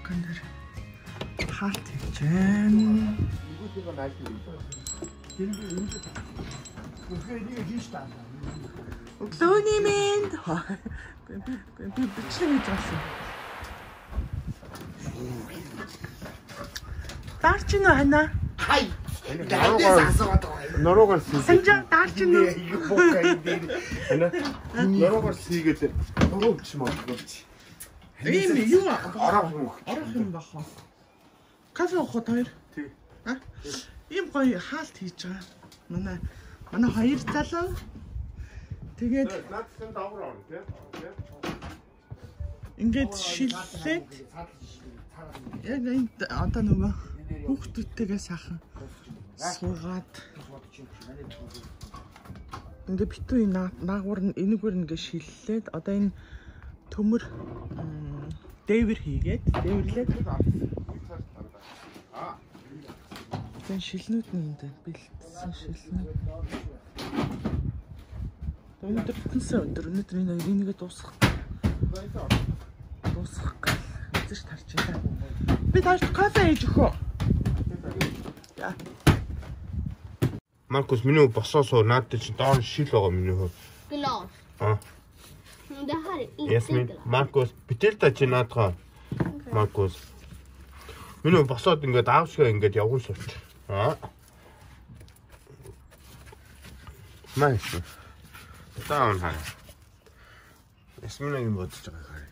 Балкон дээр хаалт хийж байна. Өглөөний мэнд. Би бичлэг хийж байсан. Дарч нь хана. Хай. Норуугаар сийгээд. Санжаа дарч нь. Хана. Норуугаар сийгээд нуруу өгч магадгүй. Ийм юу орох юм. Орох юм бах уу? Кофе уух уу хоёр? Тий. А? Ийм гоё хаалт хийж байгаа. Манай хоёр залуу. Тэгээд наадсан давар орно тий. Ингээд шиллээд яг энд одоо нөгөө хүүхдүүдтэйгээ сайхан суугаад ингээд битүү наагур нь энэгээр ингээд шиллээд одоо энэ төмөр дээвэр хийгээд дээвэрлээд энэ шилнүүд нь энд бэлтсэн шилнүүд. Өнөөдөр бүтэнсэн өндөр. Өнөөдөр энэ хоёр энийгээ дуусгах гал эзэж тарж байна. Би таарч кофе хийж өгөө. За. Маркус миний босоо суу наад чинь доор шил байгаа миний хөө. Глас. Аа. Det här är inte Ясмин, glass. Маркус битэл та чи наадгаа. Маркус. Миний босоод ингээд аав шиг ингээд явган сууч. Аа. Nice. Down хараа. Ясминагийн бодож байгааг харъя.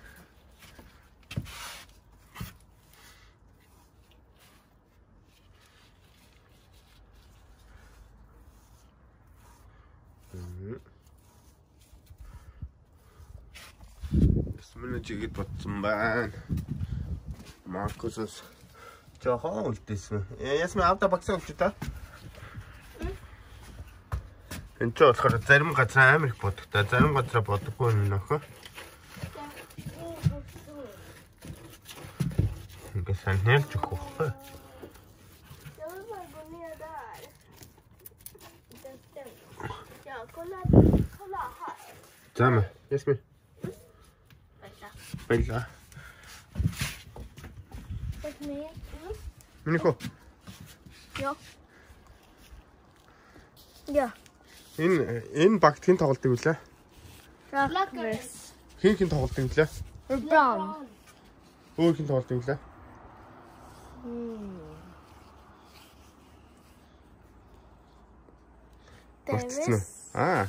Ясмина чигэд бодсон байна. Маркусос жоохон үлдээсэн. Ясмин аавда багсаа өгч та. Энд ч болохоор зарим газар амар их бодогтой, зарим газар бодоггүй нөхөө. Ингээд сайн нээлж өгөх байхгүй. Jag vill bara gå ner där. Ja, kolla, kolla här. За мэ. Ясмин. Баярлалаа. Ясмин. Миний хөө. Ja. Ja. Энэ багт хэн тоглолтыг үлээ? Blackers. Хэн тоглолтыг үлээ? Brown. Өөр хэн тоглолтыг үлээ? Davis. Аа.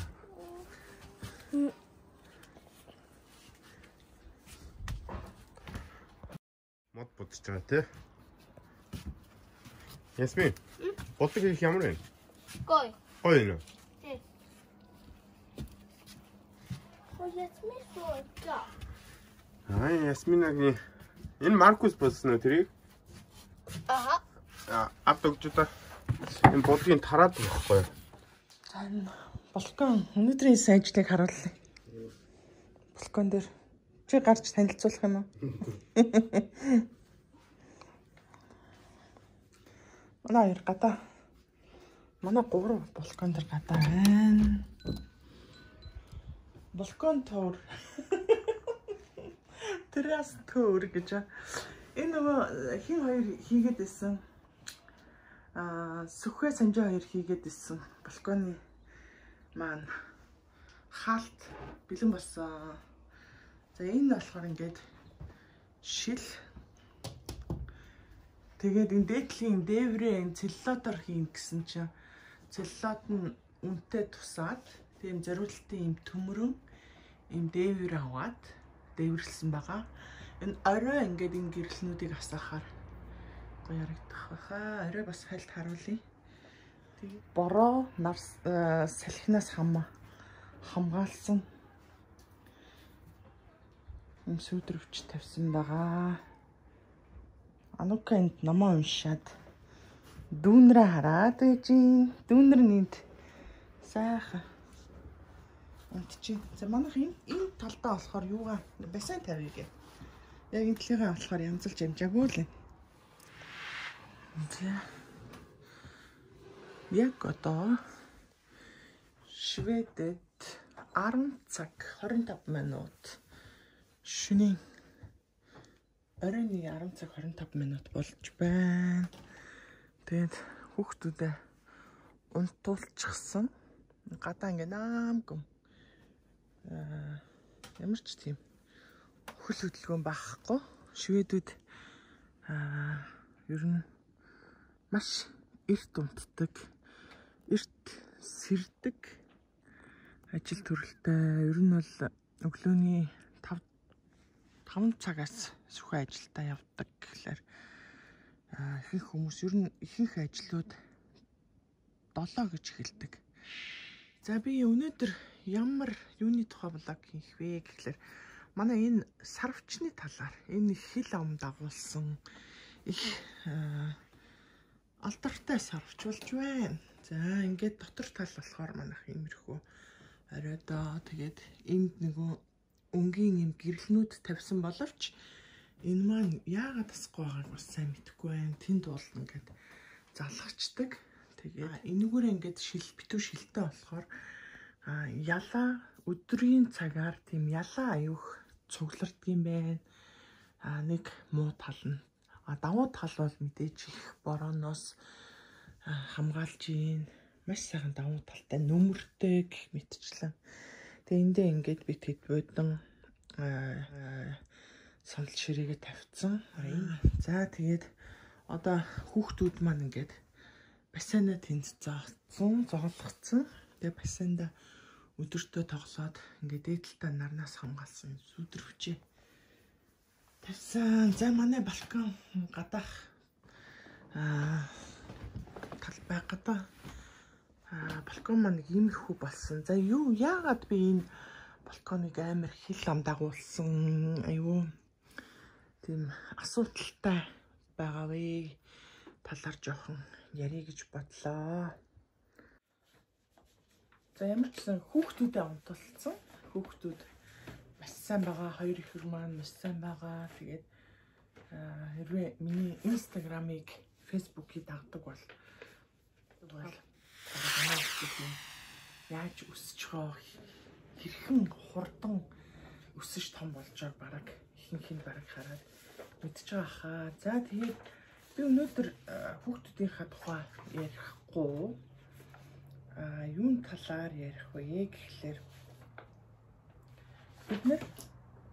Мод бодож байгаа тий. Ясмин. Бодлого хийх ямар вэ? Гоё. Гоё юм уу? Тий. Ясмин суугаа. Аа, Ясминагийн энэ Маркус бодсон уу тэрийг? Аха. Аа, авд өгч та. Энэ бодлогын тараад байхгүй юу? За энэ балкон өнөөдрийн сайжлыг харуулъя. Балкон дээр чи гарч танилцуулах юм уу? Манай хоёр гадаа. Манай гурав балкон дээр гадаа байна. Балкон тоор. Террас тоор гэж. Энэ нөгөө хин хоёр хийгээд исэн. Аа, сүхээ санжаа хоёр хийгээд исэн. Балконы маань хаалт бэлэн болсон. За энэ болохоор ингээд шил. Тэгээд энэ дээдлийн дээврээ энэ целлулотоор хийн гэсэн чинь целлулот нь үнэтэй тусаад тийм зориултын юм төмөрөн юм дээвэр аваад дээвэрлсэн байгаа. Энэ орой ингээд энэ гэрлэнүүдийг асаахаар гоё харагдах байхаа. Орой бас хальт харуулъя. Тэгээд бороо нар салхинаас хамгаалсан юм сүүдрвч тавьсан байгаа. Анука энд номоо уншаад дүүнрээ хараад байж гин. Дүүнэр нь энд сайхан унтчих. За манайх энэ талдаа болохоор юугаа бассейн тавья гэ. Яг энэ талынхаа болохоор янзалж амжаагүй л. За. Яг одоо Шведэд 10 цаг 25 минут шөнийн Оройн 10 цаг 25 минут болж байна. Тэгээд хүүхдүүдээ унтуулчихсан. Гадаа ингээ наамгүм. Ямар ч тийм хөл хөдөлгөөн байхгүй. Шведүүд ер нь маш эрт унтдаг, эрт сэрдэг, ажил төрөлтэй. Ер нь бол өглөөний 5 цагаас сүхэ ажилдаа явдаг гэхлээр ихэнх хүмүүс ер нь ихэнх ажлууд 7 гэж эхэлдэг. За би өнөөдөр ямар юуны тухай блог хийх вэ гэхлээр манай энэ сарвчны талаар, энэ хил ам дагуулсан их алдартай сарвч болж байна. За ингээд дотор тал болохоор манайх иймэрхүү оройдоо. Тэгээд энд нөгөө өнгийн юм гэрэлнүүд тавьсан боловч энэ маань яагаад асахгүй байгааг бас сайн мэдэхгүй байна. Тэнд бол ингээд залгачдаг. Тэгээд энүүгээр ингээд шил битүү шилтэй болохоор ялаа өдрийн цагаар тийм ялаа аюух цугларддаг юм байна. Нэг муу тал нь. Давуу тал бол мэдээж их борооноос хамгаалж гин. Маш сайхан давуу талтай нөмөртэй гэх мэтчлэн. Тэгээ эндээ ингээд би тэд буйдан сандал ширээгээ тавьсан. За тэгээд одоо хүүхдүүд маань ингээд бассейнаа тэнд зоогцсон, зоолгоцсон. Тэгээ бассейнда өдөртөө тоглоод ингээд дээдэлтэй нарнаас хамгаалсан сүдэр хүчээ тавьсан. За манай балкон гадаах талбай гадаа балкон маань иймэрхүү болсон. За юу яагаад би энэ балконыг амар хил ам дагуулсан аюу тийм асуудалтай байгаа вэ? Талаар жоохон ярих гэж бодлоо. За ямар ч гэсэн хүүхдүүдэд унтуулсан. Хүүхдүүд маш сайн байгаа. Хоёр ихэр маань маш сайн байгаа. Тэгээд хэрвээ миний Instagram-ыг, Facebook-ийг дагдаг бол яаж өсөж байгаа, хэрхэн хурдан өсөж том болж байгааг бараг ихэнх нь бараг хараад мэдж байгаа хаа. За тэгээд би өнөөдөр хүүхдүүдийнхээ тухай ярихгүй юун талаар ярих вэ гэхлээр бид нэр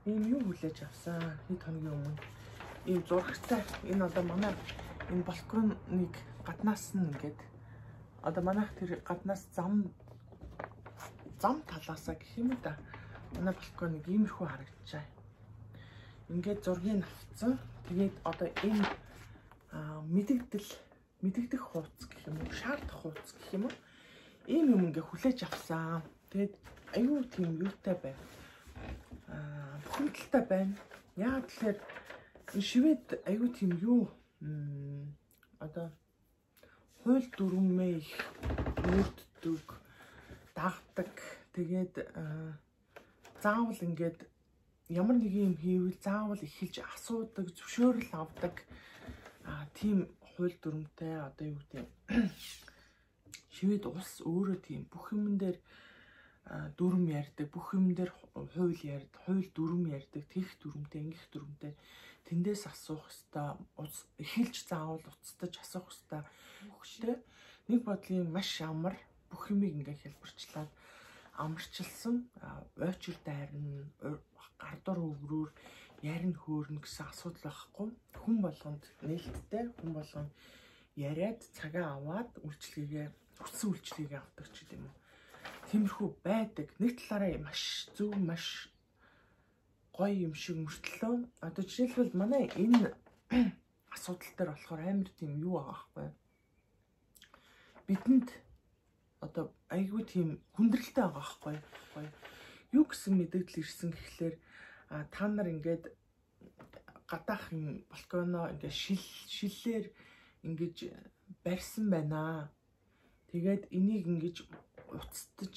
ийм юу хүлээж авсан хэд хоногийн өмнө ийм зурагтай энэ одоо манай энэ балконыг гаднаас нь ингээд одоо манайх тэр гаднаас зам талаасаа гэх юм да. Манай балконыг иймэрхүү харагдчихаа. Ингээд зургийг авцсан. Тэгээд одоо энэ мэдэгдэх хуудас гэх юм уу, шаардах хуудас гэх юм уу. Ийм юм ингээ хүлээж авсан. Тэгээд аюу тийм юутай байна. Бухимдалтай байна. Яг тэгэхээр энэ швед аюу тийм юу одоо хууль дүрмээ их мөрддөг, дагдаг. Тэгээд заавал ингээд ямар нэгэн юм хийвэл заавал эхэлж асуудаг, зөвшөөрөл авдаг. Тийм хууль дүрмтэй одоо юу гэдэг швед улс өөрөө тийм бүх юмн дээр дүрм ярьдаг, бүх юм дээр хууль ярьдаг, хууль дүрм ярьдаг, тэгэх дүрмтэй, ингэх дүрмтэй. Тэндээс асуух хэвээр, эхэлж заавал уцтаж асуух хэвээр. Хөгштэй нэг бодлын маш амар бүх юмыг ингээ хэлбэрчлээд амарчилсан. Ойчир дайрна, гардуур өврөөр ярина хөөрнө гэсэн асуудал байхгүй. Хүн болгонд нээлттэй, хүн болгон яриад цагаа аваад үйлчлэгээ, хүссэн үйлчлэгээ авдаг ч гэдэм үү. Тиймэрхүү байдаг. Нэг талаараа маш зөв, маш гоё юм шиг мөртлөө. Одоо жишээлбэл манай энэ асуудал дээр болохоор амар тийм юу байгаа байхгүй. Бидэнд одоо айгүй тийм хүндрэлтэй байгаа байхгүй. Юу гэсэн мэдээлэл ирсэн гэхлээр та нар ингээд гадаах юм балконоо ингээд шиллээр ингэж барьсан байна. Тэгээд энийг ингэж уцтаж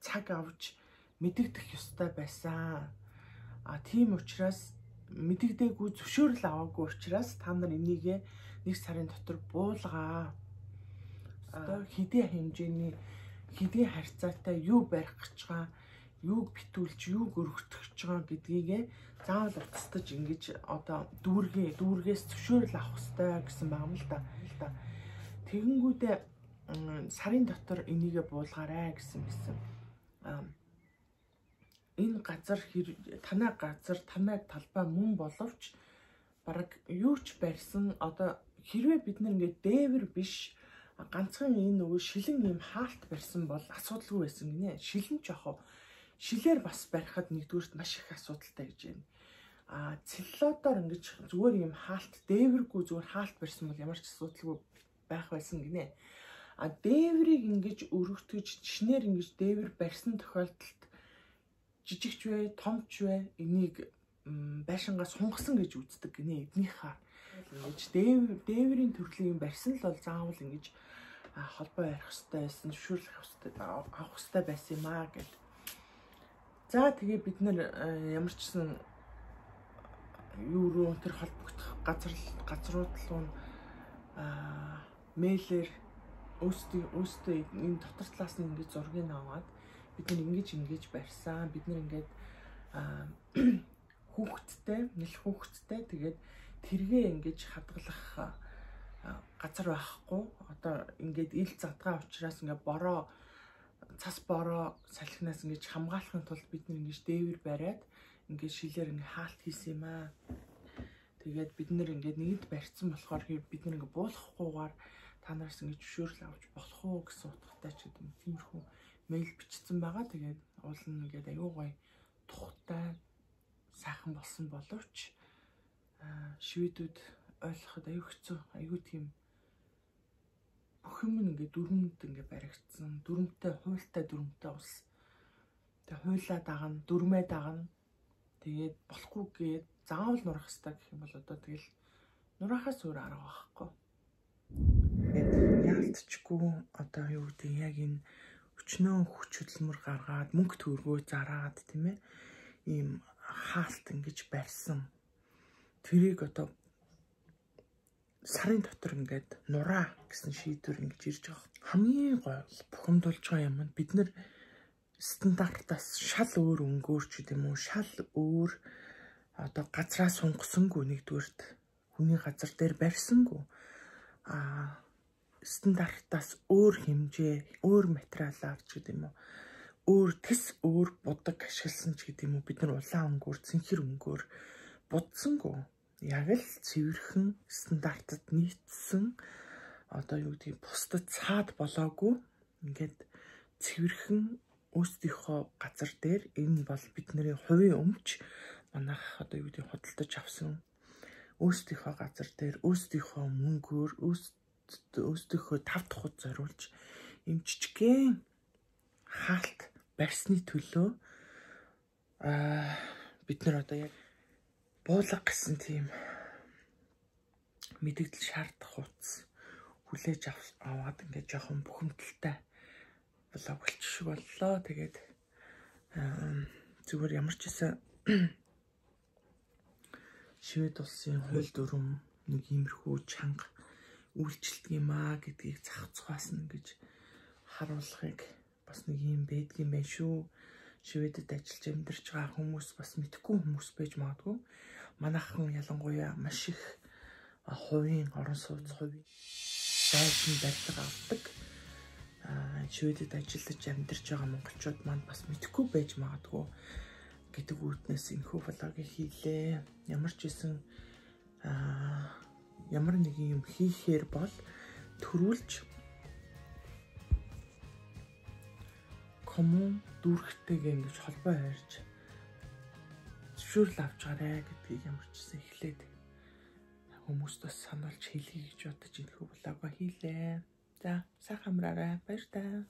цаг авч мэдэгдэх ёстой байсан. Тийм учраас мэдэгдээгүй, зөвшөөрөл аваагүй учраас та нар энийгээ нэг сарын дотор буулгаа. Одоо хэдийн хэмжээний, хэдийн харьцаатай юу барих гэж байгаа, юуг битүүлж, юуг өргөтгөж байгаа гэдгийг заавал уцтаж ингэж одоо дүүргээс зөвшөөрөл авах хэрэгтэй гэсэн байгаа юм л да. Тэгэнгүүтээ сарын дотор энийгээ буулгаарай гэсэн байсан. Энэ газар танай газар, танай талбай мөн боловч бараг юу ч барьсан одоо хэрвээ бид нар ингээд дээвэр биш ганцхан энэ нөгөө шилэн ийм хаалт барьсан бол асуудалгүй байсан гинэ. Шилэн ч яах вэ? Шилээр бас барихад нэгдүгüрт маш их асуудалтай гэж байна. А целлодоор ингэж зүгээр ийм хаалт дээвэргүй зүгээр хаалт барьсан бол ямар ч асуудалгүй байх байсан гинэ. А дээврийг ингэж өргөтгөж шинээр ингэж дээвэр барьсан тохиолдолд жижигч вэ, томч вэ энийг байшингаа сунгасан гэж үздэг гинэ эднийхээ. Ингэж дээврийн төрлийн юм барьсан л бол заавал ингэж холбоо барих хэрэгтэй байсан, зөвшөөрлөх хэрэгтэй, авах хэрэгтэй байсан юм аа гэд. За тэгээ бид нэр ямар ч гэсэн юу руу тэр холбогдох газрууд руу мэйлэр өөрсдөө энэ дотор талаас нь ингэж зургийг аваад бид нар ингэж барьсан. Бид нар ингээд хүүхэдтэй, нэл хүүхэдтэй тэгээд тэргээ ингэж хадгалах газар байхгүй. Одоо ингээд ил задгаа учраас ингээд бороо цас бороо салхинаас ингэж хамгаалахын тулд бид нар ингэж дээвэр бариад ингээд шилээр ингээд хаалт хийсэн юм аа. Тэгээд бид нар ингээд нэгд барьсан болохоор бид нар ингээд буулгахгүйгээр та нараас ингэж зөвшөөрөл авч болох уу гэсэн утгатай ч гэдэг юм. Тиймэрхүү мэйл бичсэн байгаа. Тэгээд уул нь ингээд аюу гой тухтай сайхан болсон боловч шведүүд ойлгоход аюу хэцүү, аюу тийм бүх юм ингээд дүрмэнд ингээд баригдсан, дүрмтэй, хуйлтай дүрмтэй улс. Тэгээ хуйлаа дагна, дүрмээ дагна. Тэгээд болохгүй гээд заавал нурах хэрэгтэй гэх юм бол одоо тэгэл нурахаас өөр арга байхгүй. Тэгээд яалтчгүй одоо юу гэдэг яг энэ өчнөө хүч хөдөлмөр гаргаад мөнгө төгрөгөө зараад тийм ээ ийм хаалт ингэж барьсан. Тэрийг одоо сарын дотор ингээд нураа гэсэн шийдвэр ингэж ирж байгаа. Хамгийн гол бухимдуулж байгаа юм нь бид нэр стандартаас шал өөр өнгөөр ч гэдэм үү, шал өөр одоо газраа сунгасангүй нэгдүгüрт хүний газар дээр барьсангүй. А стандартаас өөр хэмжээ, өөр материалаар ч гэдэм үү, өөр тэс өөр будаг ашигласан ч гэдэм үү, бид нар улаан өнгөөр, цэнхэр өнгөөр будсангүй. Яг л цэвэрхэн стандартад нийцсэн одоо юу гэдгийг бусдад цаад болоогүй ингээд цэвэрхэн өөрсдийнхөө газар дээр энэ бол бидний хувийн өмч манайх одоо юу гэдгийг худалдаж авсан өөрсдийнхөө газар дээр өөрсдийнхөө мөнгөөр өөрсдийнхөө тав тухуд зориулж юм жижигхэн хаалт барьсны төлөө бид нар одоо яг буулга гэсэн тийм мэдэгдэл шаардах утас хүлээж аваад ингээд жоохон бухимдалтай влог болчих шиг боллоо. Тэгээд зүгээр ямар ч байсан Швед улсын хууль дүрэм нэг иймэрхүү чанга үйлчлдэг юм аа гэдгийг зах зугаас нь ингэж харуулахыг бас нэг юм байдгийн байх шүү. Шведэд ажиллаж амьдарч байгаа хүмүүс бас мэдэхгүй хүмүүс байж магадгүй. Манайхан ялангуяа маш их хувийн орон сууц, хувийн байшин барилга авдаг. Шведэд ажиллаж амьдарч байгаа монголчууд маань бас мэдэхгүй байж магадгүй гэдэг үүднээс энэхүү влогийг хийлээ. Ямар ч байсан ямар нэгэн юм хийхээр бол төрүүлж коммун дүүрэгтэйгээ ингэж холбоо хайрж зөвшөөрөл авч гараа гэдгийг ямар ч гэсэн эхлээд хүмүүст бас сануулж хэлье гэж бодож энэхүү влогоо хийлээ. За сайхан амраарай. Баяр таа.